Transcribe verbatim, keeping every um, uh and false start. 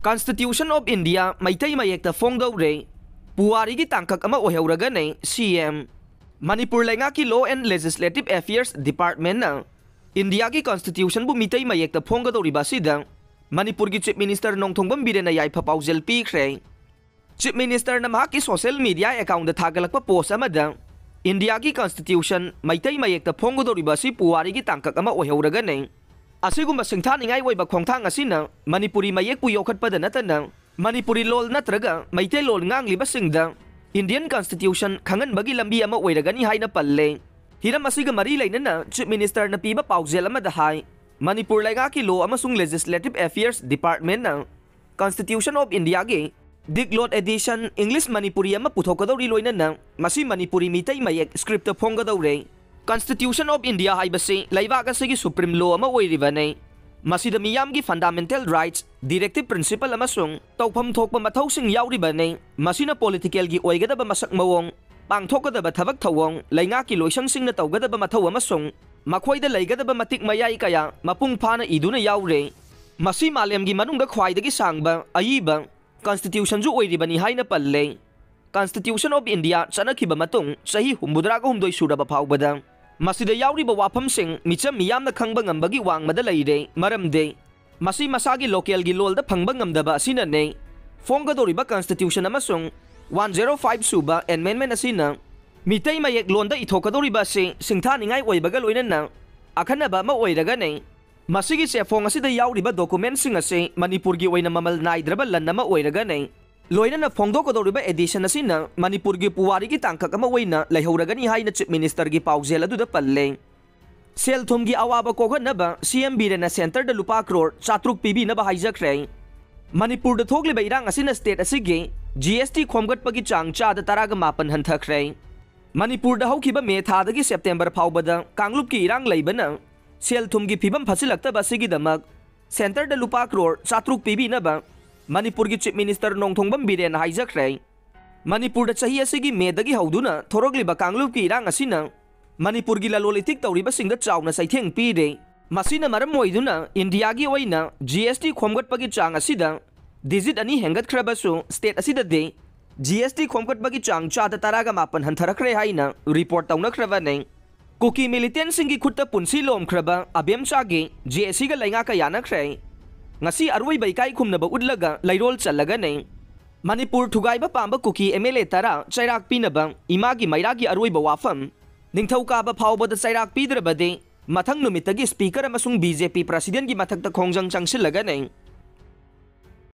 Constitution of India Meitei ꯃꯌꯦꯛꯇ ꯐꯣꯡꯗꯧꯔꯦ꯫ ꯄꯨꯋꯥꯔꯤꯒꯤ ꯇꯥꯡꯀꯛ ꯑꯃ ꯑꯣꯏꯍꯧꯔꯒꯅꯤ ꯁꯤ ꯑꯦꯝ꯫ ꯃꯅꯤꯄꯨꯔ ꯂꯩꯉꯥꯛꯀꯤ Law and Legislative Affairs Departmentꯅ ꯏꯟꯗꯤꯌꯥꯒꯤ Constitutionꯕꯨ ꯃꯤꯇꯩ ꯃꯌꯦꯛꯇ ꯐꯣꯡꯒꯗꯧꯔꯤꯕ ꯑꯁꯤꯗ ꯃꯅꯤꯄꯨꯔꯒꯤ Chief Minister ꯅꯣꯡꯊꯣꯝꯕꯝ ꯕꯤꯔꯦꯟꯅ ꯌꯥꯏꯐ ꯄꯥꯎꯖꯦꯜ ꯄꯤꯈ꯭ꯔꯦ꯫ Chief Ministerꯅ ꯃꯍꯥꯛꯀꯤ social media accountꯇ ꯊꯥꯒꯠꯂꯛꯄ post ꯑꯃꯗ ꯏꯟꯗꯤꯌꯥꯒꯤ Constitution ꯃꯩꯇꯩ ꯃꯌꯦꯛꯇ ꯐꯣꯡꯒꯗꯧꯔꯤꯕ ꯑꯁꯤ ꯄꯨꯋꯥꯔꯤꯒꯤ ꯇꯥꯡꯀꯛ ꯑꯃ ꯑꯣꯏꯍꯧꯔꯒꯅꯤ꯫ ꯑꯁꯤꯒꯨꯝꯕ ꯁꯤꯡꯊꯥꯅꯤꯡꯉꯥꯏ ꯑꯣꯏꯕ ꯈꯣꯡꯊꯥꯡ ꯑꯁꯤꯅ ꯃꯅꯤꯄꯨꯔꯤ ꯃꯌꯦꯛꯄꯨ ꯌꯣꯛꯈꯠꯄꯗ ꯅꯠꯇꯅ ꯃꯅꯤꯄꯨꯔꯤ ꯂꯣꯜ ꯅꯠꯇ꯭ꯔꯒ ꯃꯩꯇꯩꯂꯣꯟ ꯉꯥꯡꯂꯤꯕꯁꯤꯡꯗ Indian Constitution ꯈꯪꯍꯟꯕꯒꯤ ꯂꯝꯕꯤ ꯑꯃ ꯑꯣꯏꯔꯒꯅꯤ ꯍꯥꯏꯅ ꯄꯜꯂꯦ꯫ ꯍꯤꯔꯝ ꯑꯁꯤꯒ ꯃꯔꯤ ꯂꯩꯅꯅ Chief Ministerꯅ ꯄꯤꯕ ꯄꯥꯎꯖꯦꯜ ꯑꯃꯗ ꯍꯥꯏ, ꯃꯅꯤꯄꯨꯔ ꯂꯩꯉꯥꯛꯀꯤ Law ꯑꯃꯁꯨꯡ Legislative Affairs Departmentꯅ Constitution of Indiaꯒꯤ Diglot Edition English Manipuri ꯑꯃ ꯄꯨꯊꯣꯛꯀꯗꯧꯔꯤ, ꯂꯣꯏꯅꯅ ꯃꯁꯤ ꯃꯅꯤꯄꯨꯔꯤ ꯃꯤꯇꯩ ꯃꯌꯦꯛ scriptꯇ ꯐꯣꯡꯒꯗꯧꯔꯦ꯫ Constitution of India ꯍꯥꯏꯕꯁꯤ ꯂꯩꯕꯥꯛ ꯑꯁꯤꯒꯤ supreme law ꯑꯃ ꯑꯣꯏꯔꯤꯕꯅꯤ꯫ ꯃꯁꯤꯗ ꯃꯤꯌꯥꯝꯒꯤ fundamental rights, directive principle ꯑꯃꯁꯨꯡ ꯇꯧꯐꯝ ꯊꯣꯛꯄ ꯃꯊꯧꯁꯤꯡ ꯌꯥꯎꯔꯤꯕꯅꯤ꯫ ꯃꯁꯤꯅ politicalꯒꯤ ꯑꯣꯏꯒꯗꯕ ꯃꯁꯛ ꯃꯑꯣꯡ, ꯄꯥꯡꯊꯣꯛꯀꯗꯕ ꯊꯕꯛ ꯊꯧꯑꯣꯡ, ꯂꯩꯉꯥꯛꯀꯤ ꯂꯣꯏꯁꯪꯁꯤꯡꯅ ꯇꯧꯒꯗꯕ ꯃꯊꯧ ꯑꯃꯁꯨꯡ ꯃꯈꯣꯏꯗ ꯂꯩꯒꯗꯕ ꯃꯇꯤꯛ ꯃꯌꯥꯏ ꯀꯌꯥ ꯃꯄꯨꯡ ꯐꯥꯅ ꯏꯗꯨꯅ ꯌꯥꯎꯔꯦ꯫ ꯃꯁꯤ ꯃꯥꯂꯦꯝꯒꯤ ꯃꯅꯨꯡꯗ ꯈ꯭ꯋꯥꯏꯗꯒꯤ ꯁꯥꯡꯕ ꯑꯏꯕ Constitutionꯁꯨ ꯑꯣꯏꯔꯤꯕꯅꯤ ꯍꯥꯏꯅ ꯄꯜꯂꯦ꯫ Constitution of India ꯆꯠꯅꯈꯤꯕ ꯃꯇꯨꯡ ꯆꯍꯤ ꯍꯨꯝꯐꯨꯇꯔꯥꯒ ꯍꯨꯝꯗꯣꯏ ꯁꯨꯔꯕ ꯐꯥꯎꯕꯗ ꯃꯁꯤꯗ ꯌꯥꯎꯔꯤꯕ ꯋꯥꯐꯝꯁꯤꯡ ꯃꯤꯆꯝ ꯃꯤꯌꯥꯝꯅ ꯈꯪꯕ ꯉꯝꯕꯒꯤ ꯋꯥꯡꯃꯗ ꯂꯩꯔꯦ, ꯃꯔꯝꯗꯤ ꯃꯁꯤ ꯃꯁꯥꯒꯤ localꯒꯤ ꯂꯣꯜꯗ ꯐꯪꯕ ꯉꯝꯗꯕ ꯑꯁꯤꯅꯅꯤ꯫ ꯐꯣꯡꯒꯗꯧꯔꯤꯕ Constitution ꯑꯃꯁꯨꯡ one zero five ꯁꯨꯕ amendment ꯑꯁꯤꯅ ꯃꯤꯇꯩ ꯃꯌꯦꯛ ꯂꯣꯟꯗ ꯏꯊꯣꯛꯀꯗꯧꯔꯤꯕ ꯑꯁꯤ ꯁꯤꯡꯊꯥꯅꯤꯡꯉꯥꯏ ꯑꯣꯏꯕꯒ ꯂꯣꯏꯅꯅ ꯑꯈꯟꯅꯕ ꯑꯃ ꯑꯣꯏꯔꯒꯅꯤ꯫ ꯃꯁꯤꯒꯤ ꯆꯦꯐꯣꯡ ꯑꯁꯤꯗ ꯌꯥꯎꯔꯤꯕ documentꯁꯤꯡ ꯑꯁꯤ ꯃꯅꯤꯄꯨꯔꯒꯤ ꯑꯣꯏꯅ ꯃꯃꯜ ꯅꯥꯏꯗ꯭ꯔꯕ ꯂꯟ ꯑꯃ ꯑꯣꯏꯔꯒꯅꯤ꯫ ꯂꯣꯏꯅꯅ ꯐꯣꯡꯗꯣꯛꯀꯗꯧꯔꯤꯕ edition ꯑꯁꯤꯅ ꯃꯅꯤꯄꯨꯔꯒꯤ ꯄꯨꯋꯥꯔꯤꯒꯤ ꯇꯥꯡꯀꯛ ꯑꯃ ꯑꯣꯏꯅ ꯂꯩꯍꯧꯔꯒꯅꯤ ꯍꯥꯏꯅ Chief Ministerꯒꯤ ꯄꯥꯎꯖꯦꯜ ꯑꯗꯨꯗ ꯄꯜꯂꯦ꯫ ꯁꯦꯜ ꯊꯨꯝꯒꯤ ꯑꯋꯥꯕ ꯀꯣꯛꯍꯟꯅꯕ ꯁꯤ ꯑꯦꯝ ꯕꯤꯔꯦꯟꯅ centreꯗ ꯂꯨꯄꯥ ꯀ꯭ꯔꯣꯔ ꯆꯥꯇ꯭ꯔꯨꯛ ꯄꯤꯕꯤꯅꯕ ꯍꯥꯏꯖꯈ꯭ꯔꯦ꯫ ꯃꯅꯤꯄꯨꯔꯗ ꯊꯣꯛꯂꯤꯕ ꯏꯔꯥꯡ ꯑꯁꯤꯅ state ꯑꯁꯤꯒꯤ G S T ꯈꯣꯝꯒꯠꯄꯒꯤ ꯆꯥꯡ ꯆꯥꯗ ꯇꯔꯥꯒ ꯃꯥꯄꯟ ꯍꯟꯊꯈ꯭ꯔꯦ꯫ ꯃꯅꯤꯄꯨꯔꯗ ꯍꯧꯈꯤꯕ ꯃꯦ ꯊꯥꯗꯒꯤ ꯁꯦꯞꯇꯦꯝꯕꯔ ꯐꯥꯎꯕꯗ ꯀꯥꯡꯂꯨꯞꯀꯤ ꯏꯔꯥꯡ ꯂꯩꯕꯅ ꯁꯦꯜ ꯊꯨꯝꯒꯤ ꯐꯤꯕꯝ ꯐꯠꯆꯤꯜꯂꯛꯇꯕ ꯑꯁꯤꯒꯤꯗꯃꯛ centreꯗ ꯂꯨꯄꯥ ꯀ꯭ꯔꯣꯔ ꯆꯥꯇ꯭ꯔꯨꯛ ꯄꯤꯕꯤꯅꯕ ꯃꯅꯤꯄꯨꯔꯒꯤ Chief Minister ꯅꯣꯡꯊꯣꯝꯕꯝ ꯕꯤꯔꯦꯟꯅ ꯍꯥꯏꯖꯈ꯭ꯔꯦ꯫ ꯃꯅꯤꯄꯨꯔꯗ ꯆꯍꯤ ꯑꯁꯤꯒꯤ ꯃꯦꯗꯒꯤ ꯍꯧꯗꯨꯅ ꯊꯣꯔꯛꯂꯤꯕ ꯀꯥꯡꯂꯨꯞꯀꯤ ꯏꯔꯥꯡ ꯑꯁꯤꯅ ꯃꯅꯤꯄꯨꯔꯒꯤ ꯂꯂꯣꯟ ꯏꯇꯤꯛ ꯇꯧꯔꯤꯕꯁꯤꯡꯗ ꯆꯥꯎꯅ ꯆꯩꯊꯦꯡ ꯄꯤꯔꯦ꯫ ꯃꯁꯤꯅ ꯃꯔꯝ ꯑꯣꯏꯗꯨꯅ ꯏꯟꯗꯤꯌꯥꯒꯤ ꯑꯣꯏꯅ G S T ꯈꯣꯝꯒꯠꯄꯒꯤ ꯆꯥꯡ ꯑꯁꯤꯗ ꯗꯤꯖꯤꯠ ꯑꯅꯤ ꯍꯦꯟꯒꯠꯈ꯭ꯔꯕꯁꯨ ꯁ꯭ꯇꯦꯠ ꯑꯁꯤꯗꯗꯤ ꯖꯤ ꯑꯦꯁ ꯇꯤ ꯈꯣꯝꯒꯠꯄꯒꯤ ꯆꯥꯡ ꯆꯥꯗ ꯇꯔꯥꯒ ꯃꯥꯄꯟ ꯍꯟꯊꯔꯛꯈ꯭ꯔꯦ ꯍꯥꯏꯅ ꯔꯤꯄꯣꯔꯠ ꯇꯧꯅꯈ꯭ꯔꯕꯅꯤ꯫ ꯀꯨꯀꯤ ꯃꯤꯂꯤꯇꯦꯟꯁꯤꯡꯒꯤ ꯈꯨꯠꯇ ꯄꯨꯟꯁꯤ ꯂꯣꯝꯈ꯭ꯔꯕ ꯑꯕꯦꯝꯆꯥꯒꯤ ꯖꯦ ꯑꯦ ꯁꯤꯒ ꯂꯩꯉꯥꯛꯀ ꯌꯥꯅꯈ꯭ꯔꯦ꯫ ꯉꯁꯤ ꯑꯔꯣꯏꯕ ꯏꯀꯥꯏ ꯈꯨꯝꯅꯕ ꯎꯠꯂꯒ ꯂꯩꯔꯣꯜ ꯆꯠꯂꯒꯅꯤ꯫ ꯃꯅꯤꯄꯨꯔ ꯊꯨꯒꯥꯏꯕ ꯄꯥꯝꯕ ꯀꯨꯀꯤ ꯑꯦꯝ ꯑꯦꯜ ꯑꯦ ꯇꯔꯥ ꯆꯩꯔꯥꯛ ꯄꯤꯅꯕ ꯏꯃꯥꯒꯤ ꯃꯩꯔꯥꯒꯤ ꯑꯔꯣꯏꯕ ꯋꯥꯐꯝ꯫ ꯅꯤꯡꯊꯧꯀꯥꯕ ꯐꯥꯎꯕꯗ ꯆꯩꯔꯥꯛ ꯄꯤꯗ꯭ꯔꯕꯗꯤ ꯃꯊꯪ ꯅꯨꯃꯤꯠꯇꯒꯤ ꯁ꯭ꯄꯤꯀꯔ ꯑꯃꯁꯨꯡ ꯕꯤ ꯖꯦ ꯄꯤ ꯄ꯭ꯔꯁꯤꯗꯦꯟꯒꯤ ꯃꯊꯛꯇ ꯈꯣꯡꯖꯪ ꯆꯪꯁꯤꯜꯂꯒꯅꯤ꯫